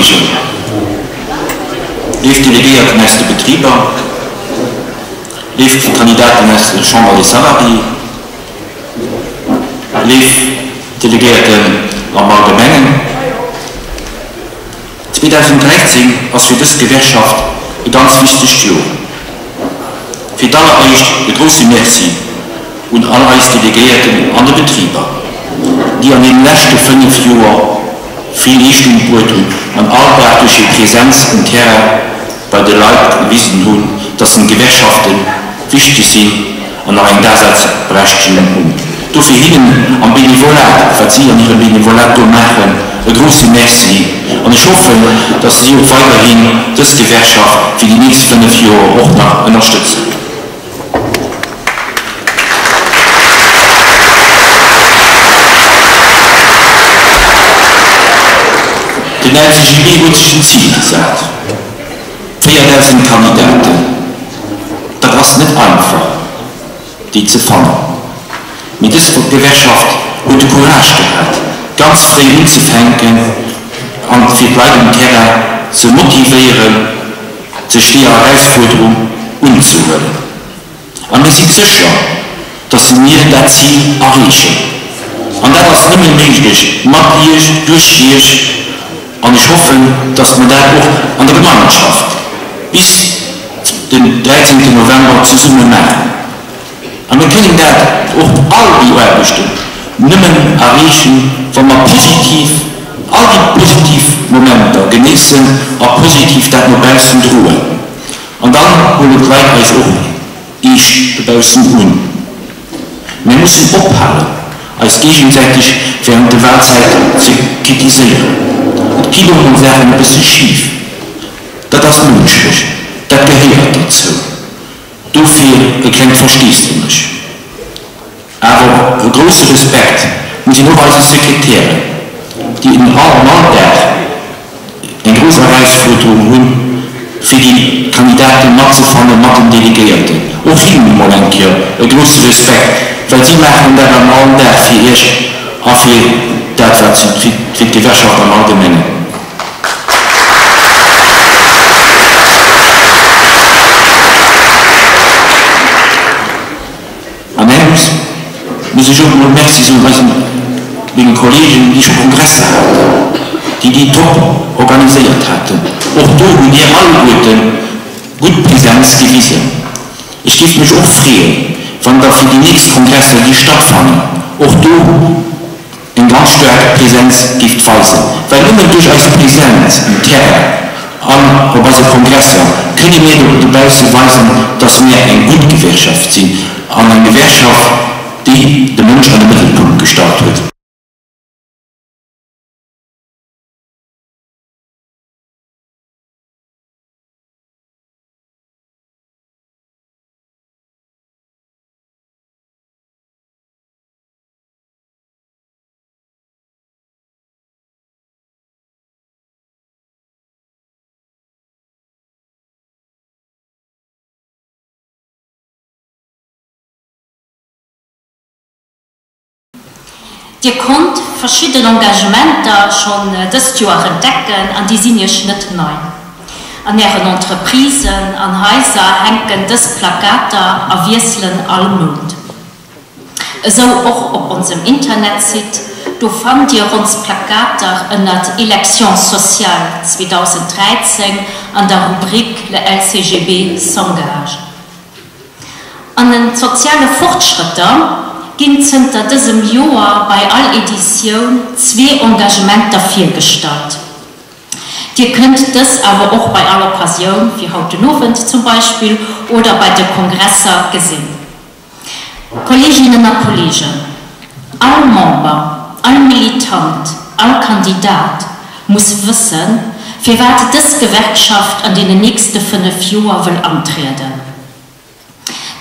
Kolleegen, léif Delegéierten aus de Betriber, léif Kandidaten aus der Chambre des Salariés, léif Delegéierten am Allgemengen, 2013 ass fir dës Gewerkschaft e ganz wichtegt Joer. Fir d'alleréischt e grousse Merci un all eis Delegéierten an de Betriber, déi an deene leschte 5 Joer vill Leeschtung bruet hunn an all Dag duerch hir Präsenz um Terrain bei de Leit gewisen hunn, dass den Gewerkschafte wichteg sinn an nach eng Daseinsberechtegung hunn. Dofir hinnen am Benevolat, wat si an hirem Benevolat do maachen, e grousse Merci an ech hoffen, dass si och weiderhin dës Gewerkschaft fir déi nächst 5 Joer och nach ënnerstëtzen. Den LCGB huet sech en Zil gesat, 4.000 Kandidaten, dat ass net einfach, déi ze fannen. Mee dës Gewerkschaft huet de Courage gehat, ganz fréi unzefänken an fir d'Leit um Terrain ze motivéieren, sech deeër Erausfuerderung unzehuelen. A mir si sécher, dass mir dat Zil erreechen. An dat ass nëmme méiglech mat Iech, duerch Iech. An ech hoffen, dass mer dat och an der Gemeinschaft bis den 13. November zesumme maachen. A mir kënnen dat och, all déi Aarbechten, nëmmen erreechen, wa mer positiv, all déi positiv Momenter genéissen a positiv dat no baussen droen. An dann huelen d'Leit eis och eescht dobaussen un. Mir mussen ophalen, eis géigesäiteg während de Wahlzäiten ze kritiséieren. Et ginn och mol Saachen e bësse schif. Dat ass mënschlech, dat gehéiert derzou. Dofir e klengt Versteesdemech. Awer e grousse Respekt muss een och eise Sekretären, déi en am Alldag eng grouss Erausfuerderung hunn, fir déi Kandidaten matzefanne mat den Delegéierten. Och hinnen emol eng Kéier e grousse Respekt, well si maachen dat am Alldag fir Iech a fir dat, wat si, fir d'Gewerkschaft am Allgemengen. An engems muss ech och emol Merci soen eisen, menge Kollegen, déi scho Kongresser haten, déi déi top organiséiert haten. Och do hutt Dir alleguerte gutt Presenz gewisen. Ech géif mech och freeën, wann Der fir déi nächst Kongresser, déi stattfannen, och do eng ganz staark Presenz géift weisen, well nëmmen duerch eis Presenz um Terrain an op eise Kongresser kënne mir dobausse weisen, dass mir eng gutt Gewerkschaft sinn an eng Gewerkschaft, déi de Mënsch an de Mëttelpunkt gestallt huet. Dir konnt verschidden Engagementer schonn dëst Joer entdecken an déi sinn Iech net nei. An Ären Entreprisen an Haiser hänken dës Plakater a wiesselen all Mount. Esou och op onsem Internetsite, do fannt Dir ons Plakater ënnert Élections sociales 2013 an der Rubrik Le LCGB s'engage. An den soziale Fortschrëtter ginn zënter dësem Joer bei all Editioun zwee Engagementer virgestallt. Dir kënnt dës awer och bei all Occasioun, wéi haut den Owend zum Beispill, oder bei de Kongresser gesinn. Kolleeginnen a Kolleegen, all Member, all Militant, all Kandidat muss wëssen, firwat dës Gewerkschaft an deenen nächste 5 Joer wëll antrieden.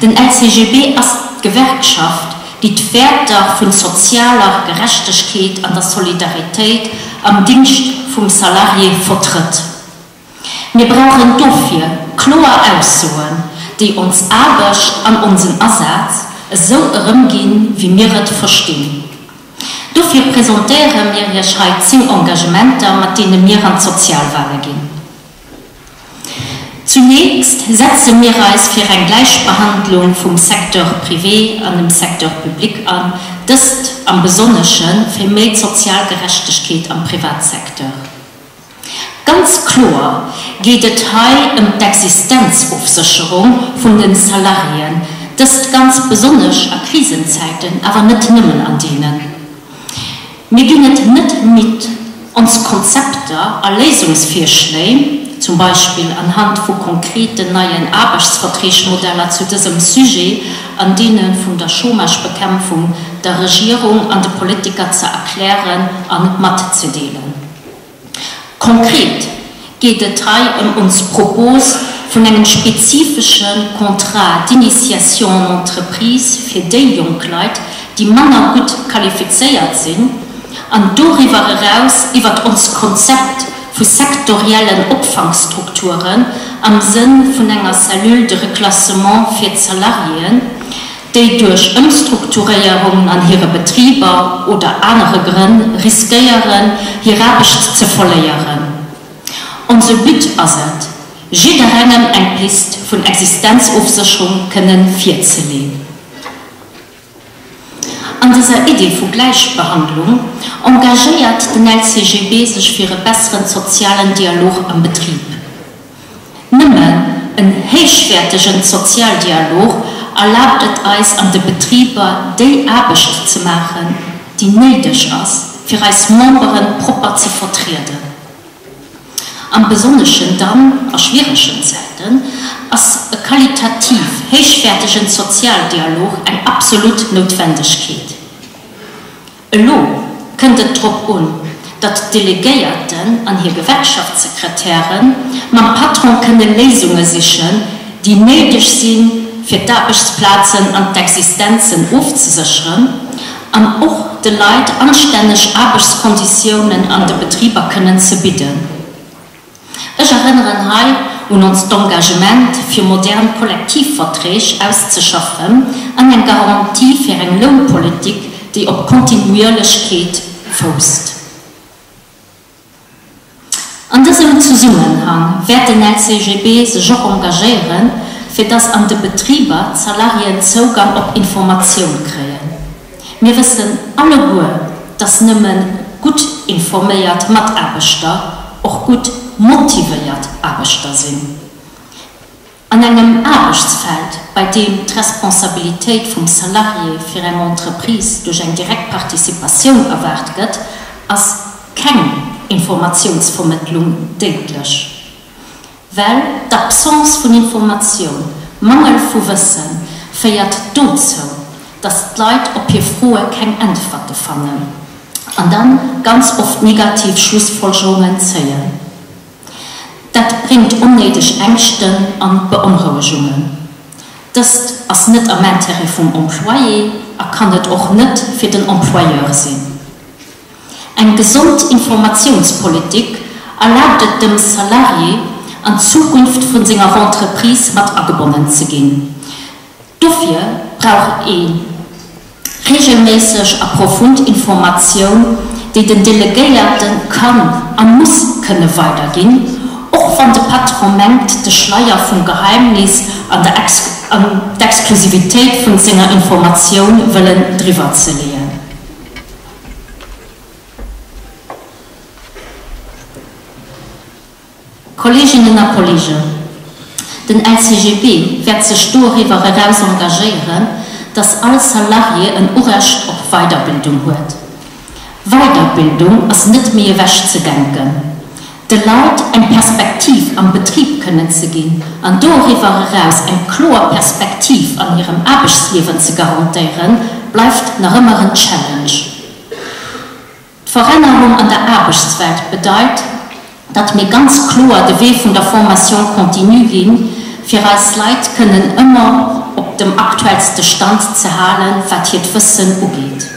Den LCGB ass d'Gewerkschaft, déi d'Wäerter vun sozialer Gerechtegkeet an der Solidaritéit am Dingscht vum Salarié vertrëtt. Mir brauchen dofir kloer Aussoen, déi ons Aarbecht an onsen Asaz esou erëmginn, wéi mir et verstinn. Dofir presentéiere mir Iech hei 10 Engagementer, mat deene mir an d'Sozialwale ginn. Zunächst setze mir eis fir eng Gläichbehandlung vum Secteur privé an dem Secteur public an, dëst am Besonnesche fir méi sozial Gerechtegkeet am Privatsecteur. Ganz kloer geet et hei ëm d'Existenzofsécherung vun de Salariéen, dëst ganz besonnesch a Krisenzäiten, awer net nëmmen an deenen. Mir ginn et net midd, ons Konzepter a Léisungsvirschléi, zum Beispill anhand vu konkreten neien Aarbechtsverträgmodeller zu dësem Sujet an deene vun der Chômagebekämpfung, der Regierung an de Politiker ze erklären a matzedeelen. Konkret geet et hei ëm ons Propos vun engem spezifesche Contrat d'initiation en entreprise fir déi jonk Leit, déi manner gutt qualifizéiert sinn, an doriwwer eraus iwwert onst Konzept vu sektoriellen Opfangstrukturen am Sënn vun enger Cellule de reclassement fir d'Salariéen, déi duerch Ëmstrukturéierungen an hire Betriber oder anere Grënn riskéieren, hir Aarbecht ze verléieren. Onse But ass et, jidderengem eng Pist vun Existenzofsécherung kënnen virzeleen. An dëser Idee vu Gläichbehandlung engagéiert den LCGB sech fir e besseren sozialen Dialog am Betrib. Nëmmen en héichwäertegen Sozialdialog erlaabt et eis an de Betriber déi Aarbecht ze maachen, déi néideg ass, fir eis Memberen propper ze vertrieden. Am Besonneschen dann a schwieregen Zäiten ass e qualitativ héichwäertegen Sozialdialog eng absolut Noutwendegkeet. Elo kënnt et drop un, datt d'Delegéierten an hir Gewerkschaftssekretäre mam Patron kënne Léisunge sichen, déi néideg sinn, fir d'Aarbechtsplazen an d'Existenzen ofzesécheren an och de Leit anstänneg Aarbechtskonditiounen an de Betriber kënnen ze bidden. Ech erënneren hei un onst Engagement, fir modern Kollektivverträg auszeschaffen an eng Garantie fir eng Lounpolitik, déi op Kontinuierlechkeet fousst. An dësem Zesummenhang wäert den LCGB sech och engagéieren, fir dass an de Betriber d'Salariéen Zougang op Informatioun kréien. Mir wëssen alleguer, dass nëmme gutt informéiert Mataarbechter och gutt motivéiert Aarbechter sinn. An engem Aarbechtsfeld, bei deem d'Responsabilitéit vum Salarié fir eng Entreprise duerch eng direkt Participatioun erwaart gëtt, ass keng Informatiounsvermëttlung déidlech. Well d'Absence vun Informatioun, Mangel vu Wëssen, féiert dozou, dass d'Leit op hir Froe keng Äntwerte fannen an dann ganz oft negativ Schlussfolgerungen zéien. Dat bréngt onnéideg Ängschten an Beonrouegungen. Dëst ass net am Intérêt vum Employé a kann et och net fir den Employeur sinn. Eng gesond Informatiounspolitik erlaabt et dem Salarié, an d'Zukunft vun senger Entreprise mat agebonnen ze ginn. Dofir brauch ee regelméisseg a profund Informatioun, déi den Delegéierte kann a muss kënne weiderginn, och wann de Patron mengt, de Schleier vum Geheimnis an d'Exklusivitéit vun senger Informatioun wëllen driwwerzeleeën. Kolleeginnen a Kolleegen, den LCGB wäert sech doriwwer eraus engagéieren, dass all Salarié en Urecht op Weiderbildung huet. Weiderbildung ass net méi ewechzedenken. De Leit eng Perspektiv am Betrib kënnen ze ginn an doriwwer eraus eng kloer Perspektiv an hirem Aarbechtsliewen ze garantéieren, bleift nach ëmmer en Challenge. D'Verännerung an der Aarbechtswelt bedeit, datt mir ganz kloer de Wee vun der Formation continue ginn, fir eis Leit kënnen ëmmer op dem aktuellste Stand ze halen, wat hiert Wëssen ugeet.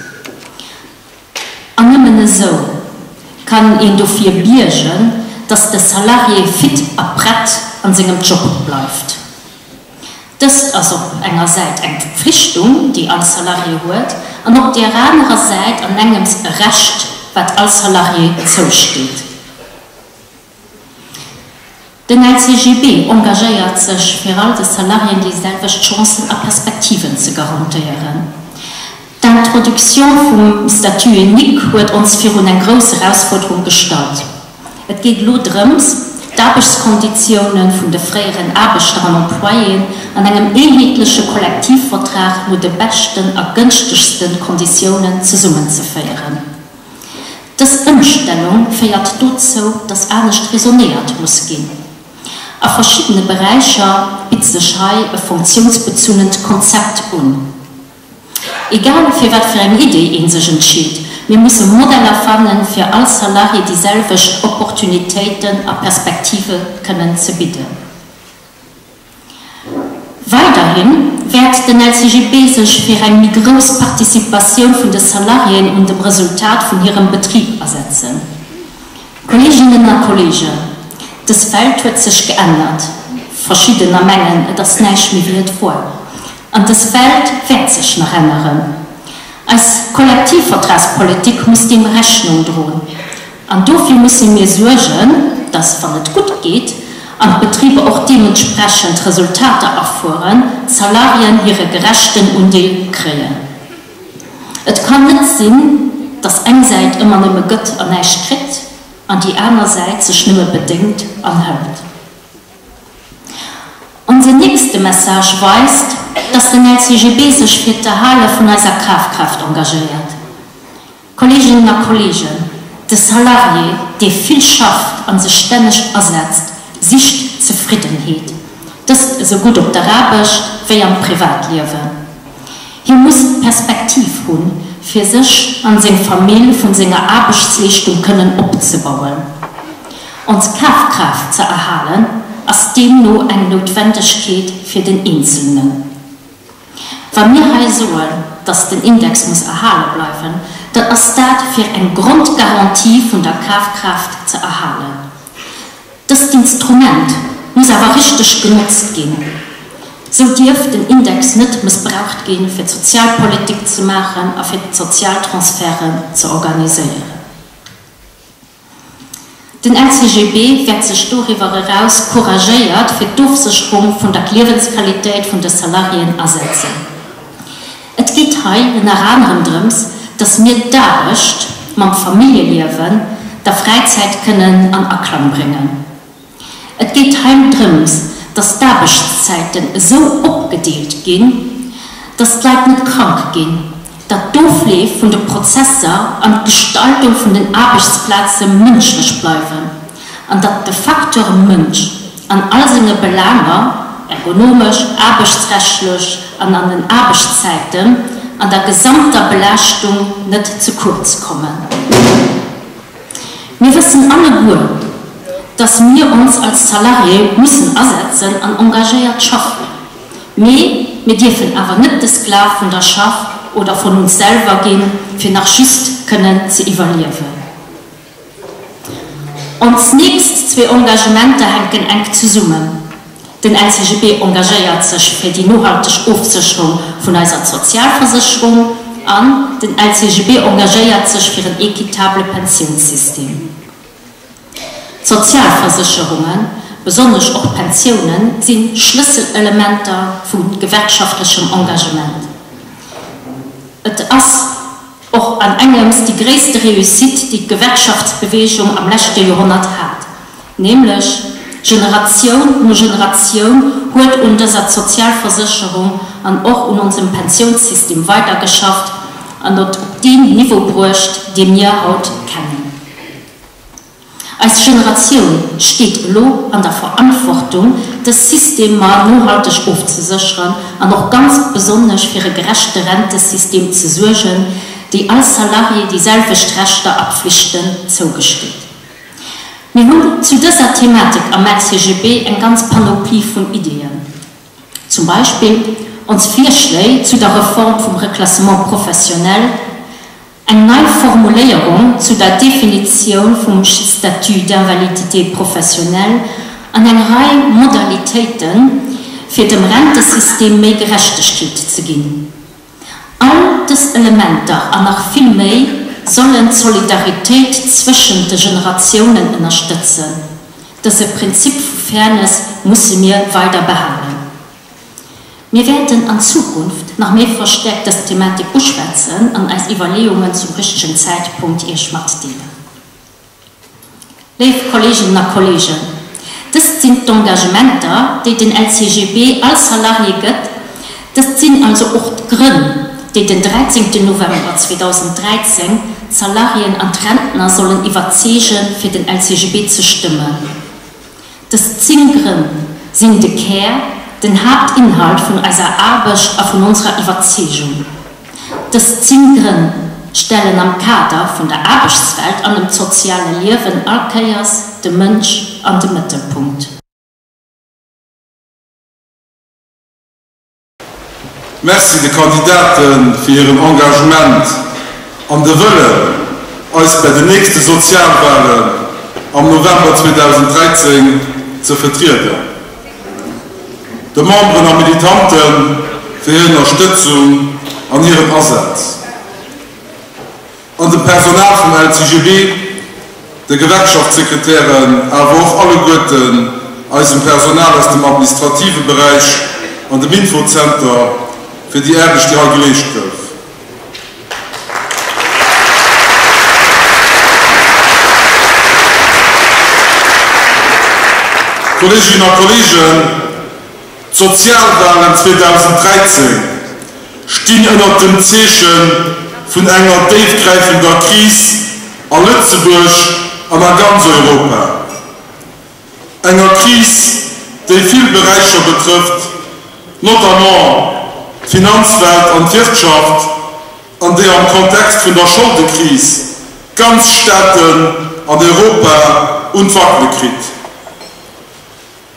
An nëmmen esou kann een dofir biergen, dass de Salarié fit a prett an sengem Job bleift. Dëst ass op enger Säit eng Verpflichtung, déi all Salarié huet, an op deer anerer Säit an engems e Recht, wat all Salarié zousteet. Den LCGB engagéiert sech, fir all de Salariéen déi selwecht Chancen a Perspektiven ze garantéieren. D'Introduction vum Statut unique huet ons virun eng grouss Erausfuerderung gestallt. Et geet elo drëms, d'Aarbechtskonditioune vun de fréieren Aarbechter an Employéen an engem eenheetleche Kollektivvertrag no de beschten a gënschtegste Konditiounen zesummenzeféieren. Dës Ëmstellung féiert dozou, dass anescht raisonnéiert muss ginn. A verschiddene Beräicher bitt sech hei e funktiounsbezunnent Konzept un. Egal fir wat fir eng Idee ee sech entscheet, mir musse Modeller fannen, fir all Salarié déi selwecht Opportunitéiten a Perspektive kënnen ze bidden. Weiderhi wäert den LCGB sech fir eng méi grouss Participatioun vun de Salariéen un dem Resultat vun hirem Betrib asetzen. Kolleeginnen a Kolleegen, dës Welt huet sech geännert. Verschiddener mengen, et ass näischt méi wéi et wor. An dës Welt wäert sech nach änneren. Eis Kollektivvertragspolitik muss deem Rechnung droen. An dofir musse mir suergen, dass, wann et gutt geet an d'Betriber och deementsprechend Resultater afueren, d'Salariéen hire gerechten Undeel kréien. Et kann net sinn, dass eng Säit ëmmer nëmme gëtt an näischt kritt an déi aner Säit sech nëmme bedéngt an hëlt. Onse nächste Message weist, dass den LCGB sech fir d'Erhale vun eiser Kafkraaft engagéiert. Kolleeginnen a Kolleegen, de Salarié, dee vill schafft a sech stänneg asetzt, sicht Zefriddenheet, dëst esou gutt op der Aarbecht wéi am Privatliewen. Hie muss d'Perspektiv hunn, fir sech an seng Famill vun senger Aarbechtsleeschtung kënnen opzebauen. Ons Kafkraaft ze erhalen, ass deemno eng Noutwendegkeet fir den Eenzelnen. Wa mir hei soen, dass den Index muss erhale bleiwen, dann ass dat fir eng Grondgarantie vun der Kafkraaft ze erhalen. Dëst Instrument muss awer richteg genotzt ginn. Sou dierf den Index net mëssbraucht ginn, fir d'Sozialpolitik ze maachen a fir d'Sozialtransferten ze organiséieren. Den LCGB wäert sech doriwwer eraus couragéiert fir d'Ofsécherung vun der Liewensqualitéit vun de Salariéen asetzen. Et geet hei ënner anerem drëms, datt mir d'Aarbecht mam Familljeliewen, der Fräizäit kënnen an Aklang bréngen. Et geet hei drëms, datt d'Aarbechtszäiten esou opgedeelt ginn, datt d'Leit net krank ginn, datt d'Ofleef vun de Prozesser an d'Gestaltung vun den Aarbechtsplaze mënschlech bleiwen an datt de Facteur Mënsch an all senge Belaanger, ergonomesch, aarbechtsrechtlech an an den Aarbechtszäiten, an der gesamter Belaaschtung net ze kuerz kommen. Mir wëssen alleguer, dass mir ons als Salarié mussen asetzen an engagéiert schaffen, mee mir dierfen awer net de Sklav vun der Schaff oder vun ons selwer ginn, fir nach just kënnen ze iwwerliewen. Ons nächst zwee Engagementer hänken enk zesummen. Den LCGB engagéiert sech fir déi nohalteg Ofsécherung vun eiser Sozialversécherung an den LCGB engagéiert sech fir en équitable Pensiounssystem. D'Sozialversécherungen, besonnesch och d'Pensiounen, si Schlësselelementer vu gewerkschaftlechem Engagement. Et ass och an engems déi gréisste Réussite, déi d'Gewerkschaftsbewegung am leschte Joerhonnert hat. Nämlech, Generatioun no Generatioun huet un dëser Sozialversécherung an och un onsem Pensiounssystem weidergeschafft an et op deen Niveau bruecht, dee mir haut kennen. Eis Generatioun steet elo an der Verantwortung, dës Systemer nohalteg ofzesécheren an och ganz besonnesch fir e gerechte Rentesystem ze suergen, déi all Salarié déi selwecht Rechter a Pflichten zougesteet. Mir hunn zu dëser Thematik am LCGB eng ganz Panoplie vun Ideeën. Zum Beispill ons Virschléi zu der Reform vum Reclassement professionnel, eng nei Formuléierung zu der Definitioun vum Statut d'invalidité professionnelle an eng Rei Modalitéiten, fir dem Rentesystem méi Gerechtegkeet ze ginn. All dës Elementer an nach vill méi sollen d'Solidaritéit zwëschent de Generatiounen ënnerstëtzen. Dëse Prinzip vu Fairness musse mir weider behalen. Mir wäerten an Zukunft nach méi verstäerkt dës Thematik uschwätzen an eis Iwwerleeungen zum richtegen Zäitpunkt Iech matdeelen. Léif Kolleeginnen a Kolleegen, dëst sinn d'Engagementer, déi den LCGB all Salarié gëtt. Dëst sinn also och d'Grënn, déi den 13 November 2013 d'Salariéen an d'Rentner sollen iwwerzeegen, fir den LCGB ze stëmmen. Dës 10 Grënn sinn de Kär, den Haaptinhalt vun eiser Aarbecht a vun onserer Iwwerzeegung. Dës 10 Grënn stellen am Kader vun der Aarbechtswelt an dem soziale Liewen all Kéiers de Mënsch an de Mëttelpunkt. Merci de Kandidate fir hiren Engagement an de Wëllen, eis bei den nächste Sozialwalen am November 2013 ze vertrieden. De Memberen a Militante fir hir Ënnerstëtzung an hiren Asaz. An dem Personal vum LCGB, de Gewerkschaftssekretären, awer och alleguerten eisem Personal aus dem administrative Beräich an dem Infozenter fir déi Aarbecht, déi hei geleescht gouf. Kolleeginnen a Kolleegen, D'Sozialwalen 2013 stinn ënnert dem Zeeche vun enger déifgräifender Kris a Lëtzebuerg an a ganz Europa. Enger Kris, déi vill Beräicher betrëfft, notamment d'Finanzwelt an d'Wirtschaft, an déi am Kontext vun der Scholdekris ganz Staaten an Europa un d'Wackele kritt.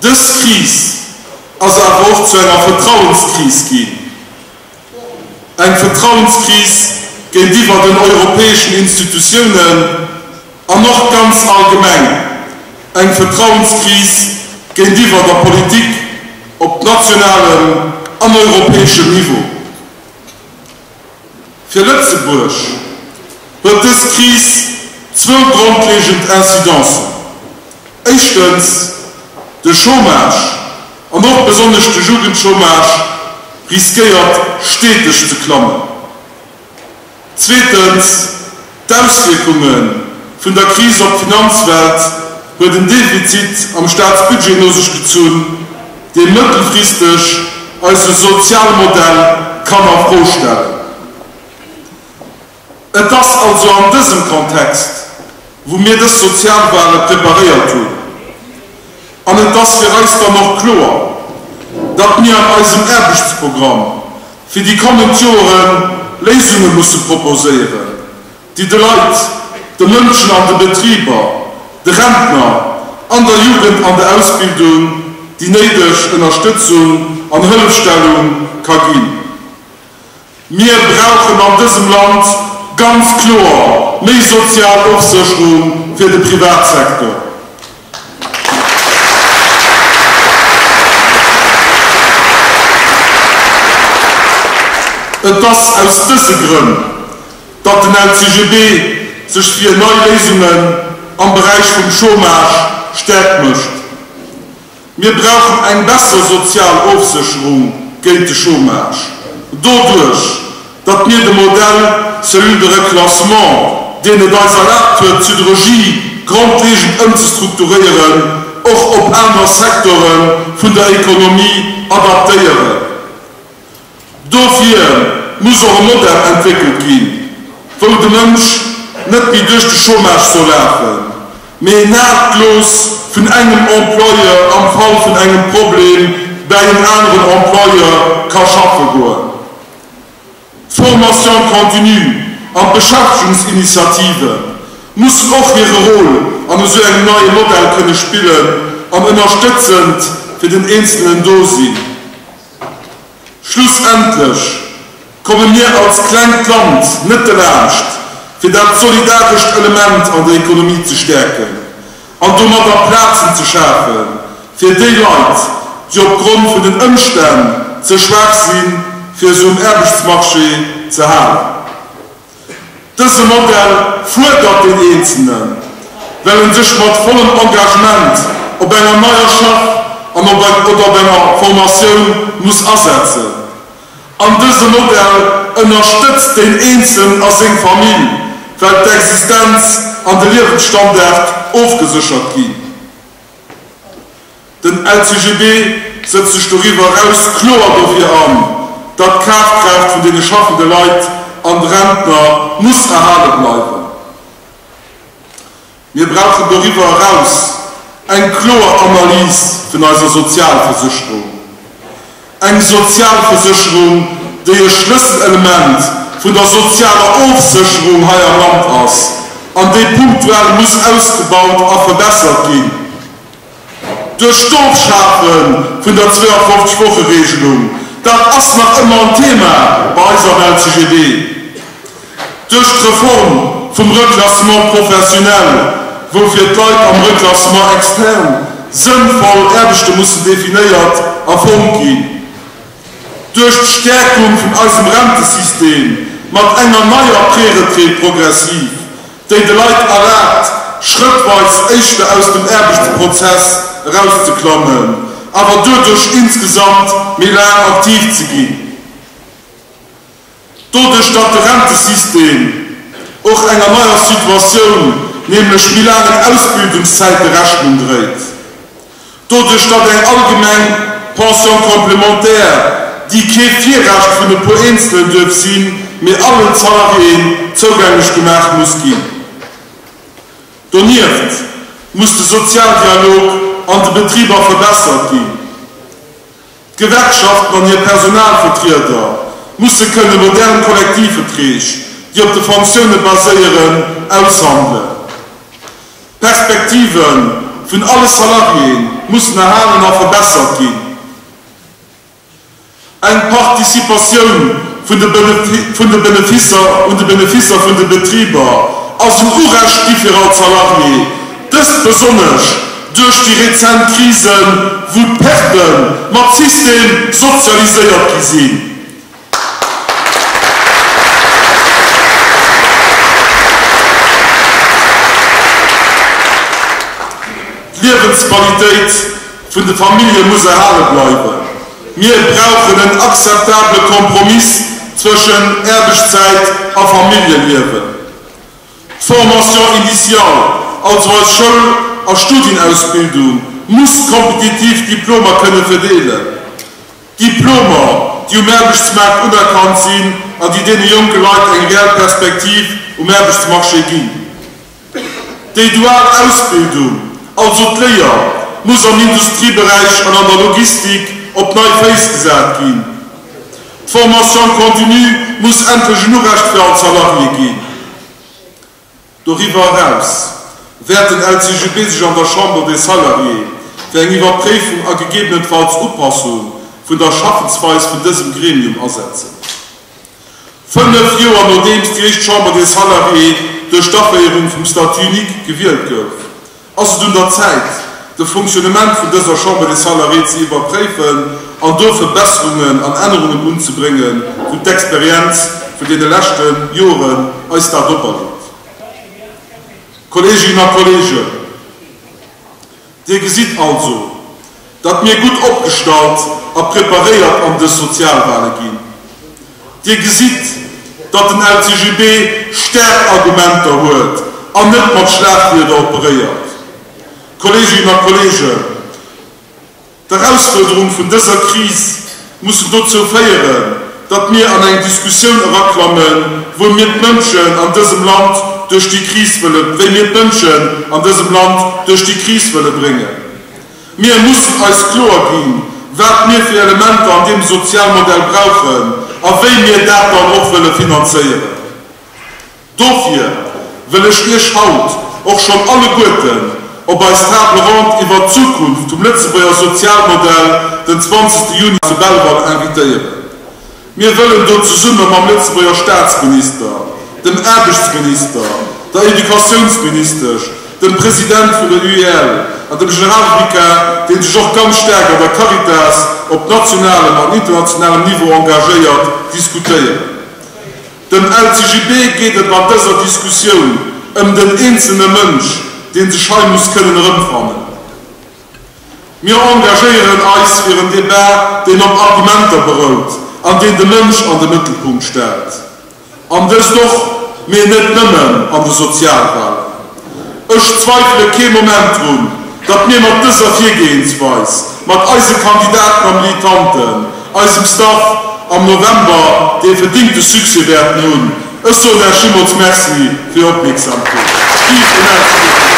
Dës Kris ass awer och zu enger Vertrauenskris ginn. Eng Vertrauenskris géintiwwer den europäeschen Institutiounen an och ganz allgemeng eng Vertrauenskris géintiwwer der Politik op nationalem an europäeschem Niveau. Fir Lëtzebuerg huet dës Kris zwou grondlegend Incidencen. Éischtens, de Chômage, an och besonnesch de Jugendchômage, riskéiert steteg ze klammen. Zweetens, d'Auswierkunge vun der Kris op d'Finanzwelt huet en Defizit am Staatsbudget no sech gezunn, dee mëttelfristeg eise Sozialmodell kann a Fro stellen. Et ass also an dësem Kontext, wou mir dës Sozialwale preparéiert hunn. An et ass fir eis dann och kloer, datt mir an eisem Aarbechtsprogramm fir déi kommend Joere Léisunge musse proposéieren, déi de Leit, de Mënschen an de Betriber, de Rentner an der Jugend an der Ausbildung déi néideg Ënnerstëtzung an Hëllefstellung ka ginn. Mir brauchen an dësem Land ganz kloer méi sozial Ofsécherung fir de Privatsecteur. Et ass aus dëse Grënn, datt den LCGB sech fir nei Léisungen am Beräich vum Chômage staark mécht. Mir brauchen eng besser sozial Ofsécherung géint de Chômage, doduerch datt mir de Modell Cellule de reclassement, deen et eis erlaabt huet, d'Siderurgie grondlegend ëmzestrukturéieren, och op aner Secteure vun der Ekonomie adaptéieren. Dofir muss och e Modell entwéckelt ginn, wou de Mënsch net méi duerch de Chômage soll lafen, mee nahtlos vun engem Employeur am Fall vun engem Problem bäi en aneren Employeur ka schaffe goen. D'Formation continue an d'Beschäftegungsinitiative mussen och hire Rôle an esou engem neie Modell kënne spillen an ënnerstëtzend fir den Eenzelnen do sinn. Schlussendlech komme mir als klengt Land net delaanscht, fir dat solidarescht Element an der Ekonomie ze stäerken an domadder Plazen ze schafe fir déi Leit, déi opgrond vun den Ëmstänn ze schwaach sinn, fir se um Aarbechtsmarché ze halen. Dëse Modell fuerdert deen Eenzelnen, well en sech mat vollem Engagement op enger neier Schaff an op oder op enger Formatioun muss asetzen. An dëse Modell ënnerstëtzt deen Eenzeln a seng Famill, well d'Existenz an de Liewensstandard ofgeséchert ginn. Den LCGB sëtzt sech doriwwer eraus kloer dofir an, datt d'Kafkraaft vun deene schaffende Leit an de Rentner muss erhale bleiwen. Mir brauchen doriwwer eraus eng kloer Analys vun eiser Sozialversécherung. Eng Sozialversécherung, déi e Schlësselelement vun der sozialer Ofsécherung hei am Land ass an déi punktuell muss ausgebaut a verbessert ginn. Duerch d'Ofschafe vun der 52 Woche-Regelung, dat ass nach ëmmer en Thema bei eis am LCGB, duerch d'Reform vum Reclassement professionnel, wou fir d'Leit am Reclassement externe sënnvoll Aarbechte mussen definéiert a fonnt ginn, duerch d'Stäerkung vun eisem Rentesystem mat enger neier Préretraite progressive, déi de Leit erlaabt, schrëttweis éischter aus dem Aarbechtsprozess erauszeklammen, awer doduerch insgesamt méi laang aktiv ze ginn. Doduerch datt de Rentesystem och enger neier Situatioun, nämlech méi laangen Ausbildungszäite Rechnung dréit. Doduerch datt eng allgemeng Pension complémentaire, déi kee Virrecht vun e puer Eenzelen duerf sinn, mee allen Salariéen zougänglech gemaach muss ginn. Donieft muss de Sozialdialog an de Betriber verbessert ginn. D'Gewerkschaften an hir Personalvertrieder musse kënne modern Kollektivvetreeg, déi op de Fonctioune baséieren, aushandelen. D'Perspektive vun alle Salariéen mussen erhalen a verbessert ginn. Eng Participatioun vun de Benefisser un de Benefisser vun de Betriber ass en Urecht gi fir all Salarié, dëst besonnesch duerch déi rezent Krisen, wou d'Perte mat System sozialiséiert gi sinn. D'Liewensqualitéit vun de Famillje muss erhale bleiwen. Mir brauchen en akzeptabele Kompromiss zwëschen Aarbechtszäit a Familljeliewen. D'Formation initiale, also eis Schoul a Studienausbildung, muss kompetitiv Diplomer kënne verdeelen. Diplomer, déi um Aarbechtsmaart unerkannt sinn an déi deene jonke Leit eng reell Perspektiv um Aarbechtsmarché ginn. Déi dual Ausbildung, also d'Léier, muss am Industrieberäich an an der Logistik op nei Féiss gesat ginn. D'Formation continue muss endlech en Urecht fir all Salarié ginn. Doriwwer eraus wäert den LCGB sech an der Chambre des Salariés fir eng Iwwerpréifung a gegebenenfalls Upassung vun der Schaffensweis vun dësem Gremium asetzen. 5 Joer nodeems déi éischt Chambre des Salariés duerch d'Aféierung vum Statut unique gewielt gouf, Ass et un der Zäit, de Fonctionnement vun dëser Chambre des Salariés ze iwwerpréifen an do Verbesserungen an Ännerungen unzebréngen, wou d'Experienz vun deene leschte Joren eis dat operleet? Kolleeginnen a Kolleegen, Dir gesitt also, datt mir gutt opgestallt a preparéiert an dës Sozialwale ginn. Dir gesitt, datt den LCGB staark Argumenter huet an net mat Schlagwierder operéiert. Kolleeginnen a Kolleegen, d'Erausfuerderung vun dëser Kris mussen dozou féieren, datt mir an eng Diskussioun eraklammen, wou mir d'Mënschen an dësem Land duerch déi Kris wëlle, wéi mir d'Mënschen an dësem Land duerch déi Kris wëlle bréngen. Mir mussen eis kloer ginn, wat mir fir Elementer an deem Sozialmodell brauchen a wéi mir dat dann och wëlle finanzéieren. Dofir wëll ech Iech haut och schonn alleguerten op eis Table ronde iwwert d'Zukunft vum Lëtzebuerger Sozialmodell den 20 Juni zu Belval invitéieren. Mir wëllen do zesumme mam Lëtzebuerger Staatsminister, dem Aarbechtsminister, der Educatiounsministesch, dem President vun der UEL. an dem Generalvikar, dee sech och ganz staark an der Caritas op nationalem an internationalem Niveau engagéiert, diskutéieren. Dem LCGB geet et an dëser Diskussioun ëm den eenzelne Mënsch, dee sech hei muss kënnen erëmfannen. Mir engagéieren eis fir en Debat, deen op Argumenter berout an deen de Mënsch an de Mëttelpunkt stellt. An dëst och, mee net nëmmen, an de Sozialwahlen. Ech zweifele kee Moment drun, datt mir mat dëser Virgehensweis, mat eise Kandidaten a Militanten, eisem Staff, am November dee verdingte Succès wäerten hunn. Ech soen Iech villmools Merci fir Är Opmierksamkeet. Vive den LCGB!